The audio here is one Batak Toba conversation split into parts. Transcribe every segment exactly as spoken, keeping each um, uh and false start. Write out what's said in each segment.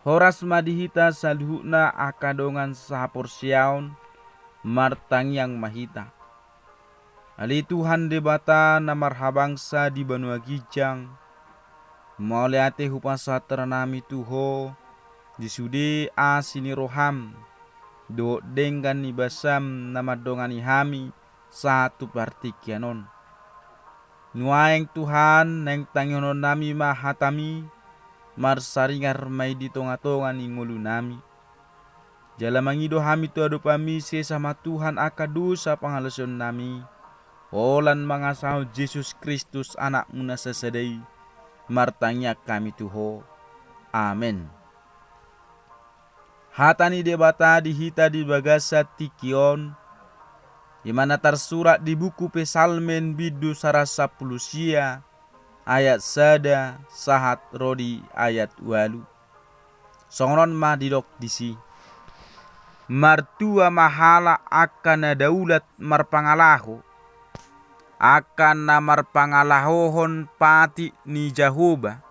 Horas ma di hita saluhutna angka dongan sahaporseaon, martangiang ma hita. Ale Tuhan Debata na marhabangsa di banua ginjang, mauliate hupasahat hami tu Ho, di sude asi ni roham, dohot denggan ni basam na mandongani hami, sahat tu partingkian on. Nuaeng Tuhan, naeng tangihononnami ma hatami, marsaringar ma i di tongatonga ni ngolunami. Jala mangido hami tu adopanmi, sesa ma Tuhan angka dosa pangalaosionnami, holan mangasahon Jesus Kristus Anakmu na sasada i, martangiang hami tu Ho. Amen. Hata ni Debata di hita di bagasan tingki on, i ma na tarsurat di buku Psalmen bindu saratus sampulu sia, ayat sada sahat ro di ayat ualu. Songon on ma didok disi: Martua ma halak angka na daulat marpangalaho, angka na marpangalahohon patik ni Jahowa.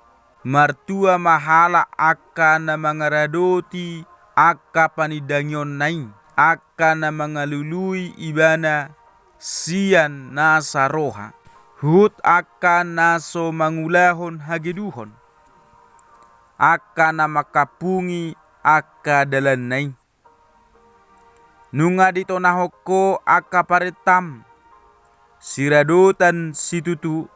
Martua ma halak angka na mangaradoti angka panindangionna i, angka na mangalului Ibana sian nasa roha, huhut angka na so mangulahon hageduhon, angka na mangkampungi angka dalanna i. Nunga ditonahon Ho angka parentam, siradotan situtu,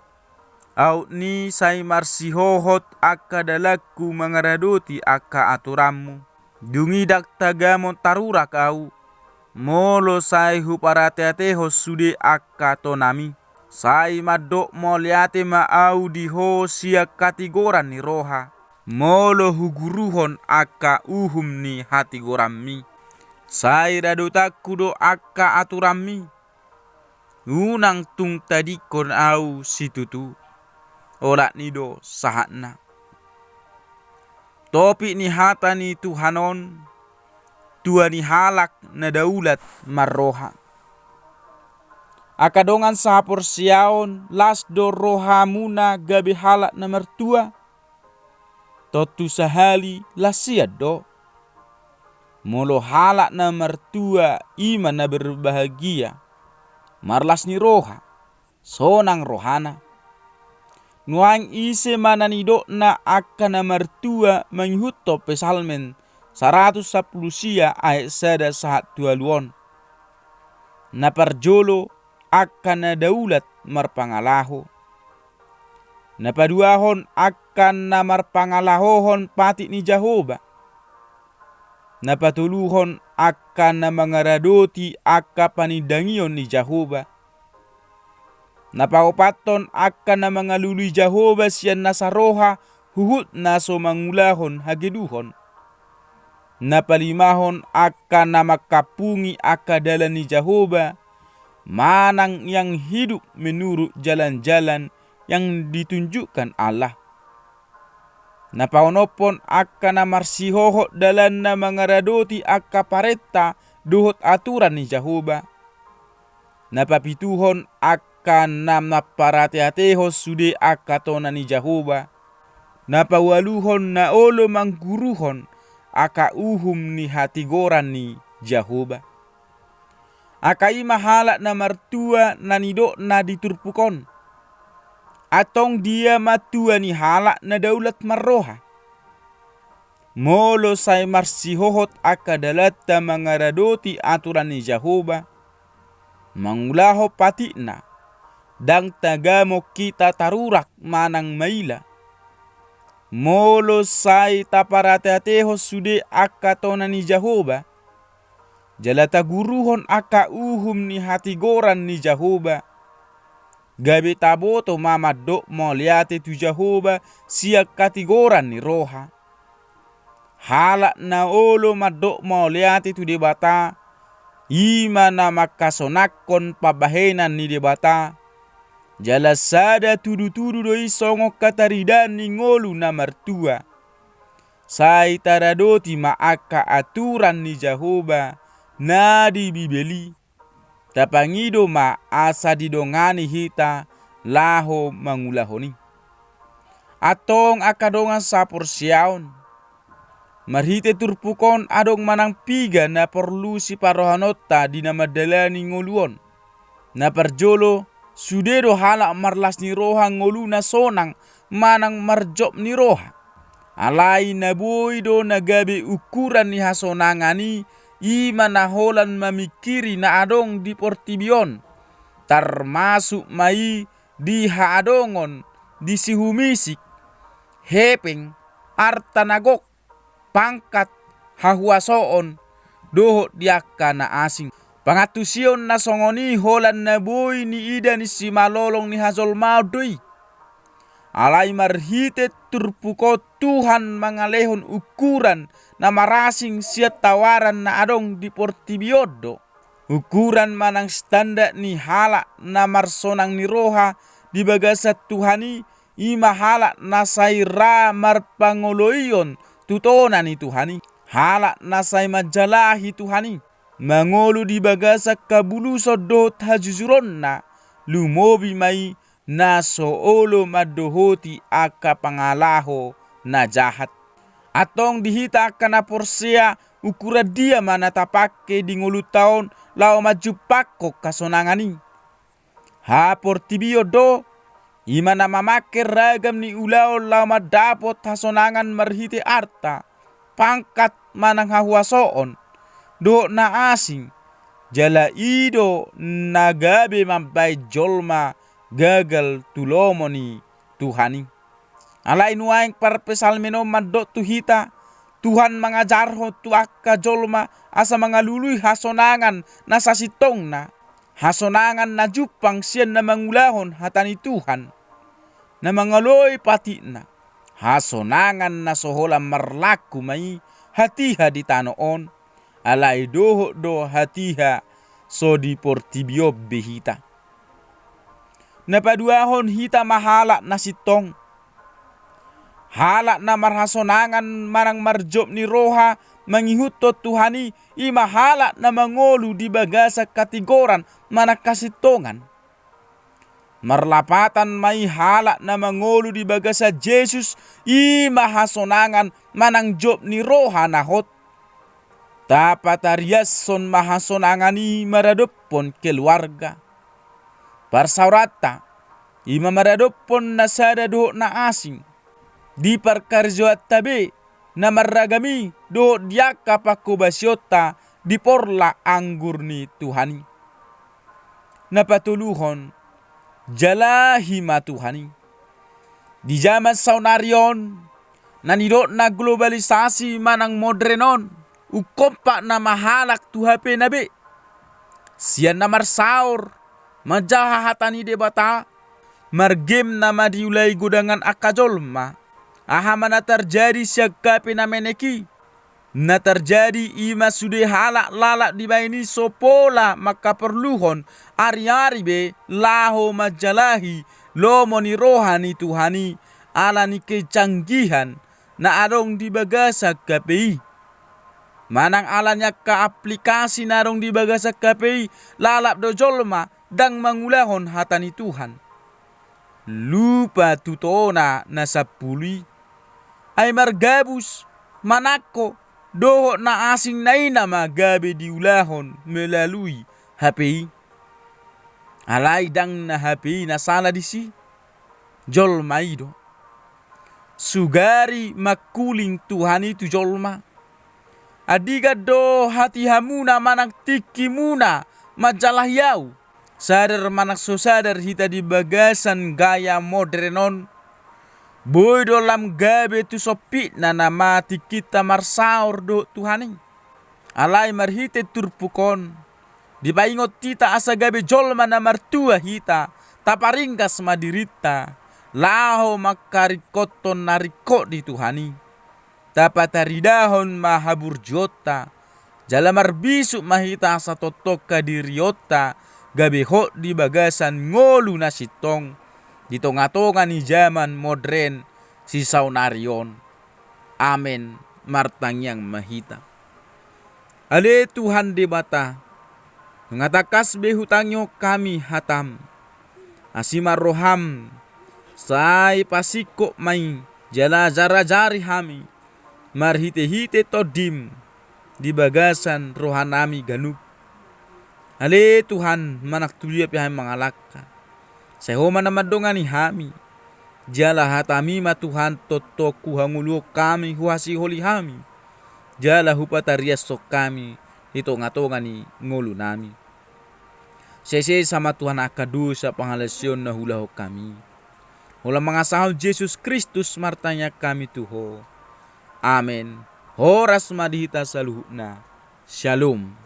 aut ni sai marsihohot angka dalanku mangaradoti angka aturanmu. Dung i ndang tagamon tarurak ahu, molo sai huparateatehon sude angka tonami. Sai mandok mauliate ma ahu di Ho sian hatigoran ni roha, molo huguruhon angka uhum ni hatigoranmi. Sai radotanku do angka aturanmi, unang tung tadingkon ahu situtu, olat ni i do sahatna. Topik ni hata ni Tuhan on, tua ni halak na daulat marroha. Angka dongan sahaporseaon, las do rohamuna gabe halak na martua? Tontu sahali las hian do. Molo halak na martua i ma na berbahagia, marlas ni roha, sonang rohana. Nuaeng ise ma na nidokna angka na martua mangihuthon Psalmen saratus sampulu sia ayat sada sahat tu ualu on? Na parjolo angka na daulat marpangalaho. Na paduahon angka na marpangalahohon patik ni Jahowa. Na patoluhon angka na mangaradoti angka panindangion ni Jahowa. Na paopathon angka na mangalului Jahowa sian nasa roha huhut na so mangulahon hageduhon. Na palimahon angka na mangkampungi angka dalan ni Jahowa, manang yang hidup menurut jalan-jalan yang ditunjukkan Allah. Na paonomhon angka na marsihohot dalanna mangaradoti angka parenta dohot aturan ni Jahowa. Na papituhon angka na mamparateatehon sude angka tona ni Jahowa. Na paualuhon na olo mangguruhon angka uhum ni hatigoran ni Jahowa. Angka i ma halak na martua na nidokna di turpuk on. Antong dia ma tua ni halak na daulat marroha? Molo sai marsihohot angka dalanta mangaradoti aturan ni Jahowa, mangulahon patikna, ndang tagamon hita tarurak manang maila. Molo sai taparateatehon sude angka tona ni Jahowa, jala taguruhon angka uhum ni hatigoran ni Jahowa, gabe taboto ma mandok mauliate tu Jahowa sian hatigoran ni roha. Halak na olo mandok mauliate tu Debata, i ma na mangkasonangkon pambahenan ni Debata, jala sada tudutudu do i songon hataridaan ni ngolu na martua. Sai taradoti ma angka aturan ni Jahowa na di Bibel i. Tapangido ma asa didongani hita laho mangulahon i. Antong angka dongan saporseaon, Marhite turpuk on adong manang piga na porlu siparrohahononta di na mandalani ngolu on. Na parjolo, sude do halak marlas ni roha ngoluna sonang manang marjop ni roha. Alai na boi do na gabe ukuran ni hasonangan i, i ma na holan mamingkiri na adong di portibi on, tarmasuk ma i di haadongon, di sihumisik, hepeng, arta na gok, pangkat, hahuasoon, dohot di angka na asing. Pangantusion na songon i holan na boi niida ni simalolong ni hajolmaon do i. Alai marhite turpuk on Tuhan mangalehon ukuran na marasing sian tawaran na adong di portibi on do. Ukuran manang standar ni halak na marsonang ni roha di bagasan Tuhan i, i ma halak na sai ra marpangoloion tu tona ni Tuhan i, halak na sai manjalahi Tuhan i, mangolu di bagasan habuluson dohot hajujuronna, lumobi ma i na so olo mandohoti angka pangalaho na jahat. Antong di hita angka na porsea, ukuran dia ma na tapangke di ngolunta on laho manjumpangkon hasonangan i? Haportibion do, i ma na mamangke ragam ni ulaon laho mandapot hasonangan marhite arta, pangkat manang hahuasoon, dohot na asing, jala i do na gabe mambahen jolma gagal tu lomo ni Tuhan i. Alai nuaeng parpsalmen on mandok tu hita, Tuhan mangajarhon tu angka jolma asa mangalului hasonangan na sasintongna, hasonangan na jumpang sian na mangulahon hata ni Tuhan, na mangaloi patikna, hasonangan na so holan marlaku ma i hatiha di tano on, alai dohot do hatiha so di portibi on be hita. Na paduahon, hita ma halak na sintong. Halak na marhasonangan manang marjop ni roha mangihuthon Tuhan i, i ma halak na mangolu di bagasan hatigoran manang hasintongan. Marlapatan ma i halak na mangolu di bagasan Jesus, i ma hasonangan manang jop ni roha na hot. Tapatariashon ma hasonangan i maradophon keluarga, parsaoranta, i ma maradophon na sada dohot na asing, di parkarejoanta be na marragam i dohot di angka pangkobasionta di porlak anggur ni Tuhan i. Na patoluhon, jalahi ma Tuhan i. Di jaman saonari on, na nidokna globalisasi manang modern on, ungkompak nama halak tu H P na be. Sian na marsaor manjaha hata ni Debata, margame nama diulahon godang angka jolma. Aha ma na tarjadi sian H P na menek i? Na tarjadi i ma sude halak lalap dibahen i so pola mangkaporluhon ari-ari be laho manjalahi lomo ni roha ni Tuhan i, ala ni kecanggihan na adong di bagasan H P i. Manang ala ni angka aplikasi na adong di bagasan H P i, lalap do jolma ndang mangulahon hata ni Tuhan. Lupa tu tona na sampulu i. Ai margabus, manangko, dohot na asing na i nama gabe diulahon melalui H P i. Alai ndang na H P i na sala disi, jolma i do. Sugari mangkuling Tuhan i tu jolma. Andigan do hatihamuna manang tingkimuna manjalahi ahu? Sadar manang so sadar hita di bagasan gaya modern on, boi do lam gabe tu sompitna nama tingkinta marsaor dohot Tuhan i. Alai marhite turpuk on, dipaingot hita asa gabe jolma na martua hita, taparinggas ma dirinta laho mangkaringkothon na ringkot di Tuhan i. Tapataridahon ma haburjuonta, jala marbisuk ma hita asa tongtong hadirionta gabe hot di bagasan ngolu na sintong di tonga-tonga ni jaman modern sisaonari on. Amen. Martangiang ma hita. Ale Tuhan Debata, nunga tangkas be hutangihon hami hataM. Asi ma rohaM, sai pasingkop ma i, jala ajar-ajari hami, marhite-hite Tondim di bagasan rohanami ganup. Ale Tuhan, manang tudia pe hami mangalangka, sai Ho ma na mandongani hami. Jala hataMi ma Tuhan tongtong huhangoluhon hami, huhasiholi hami, jala hupatariashon hami di tonga-tonga ni ngolunami. Sai sesa ma Tuhan angka dosa pangalaosion na huulahon hami. Holan mangasahon Jesus Kristus martangiang hami tu Ho. Amen. Horas ma di hita saluhutna. Shalom.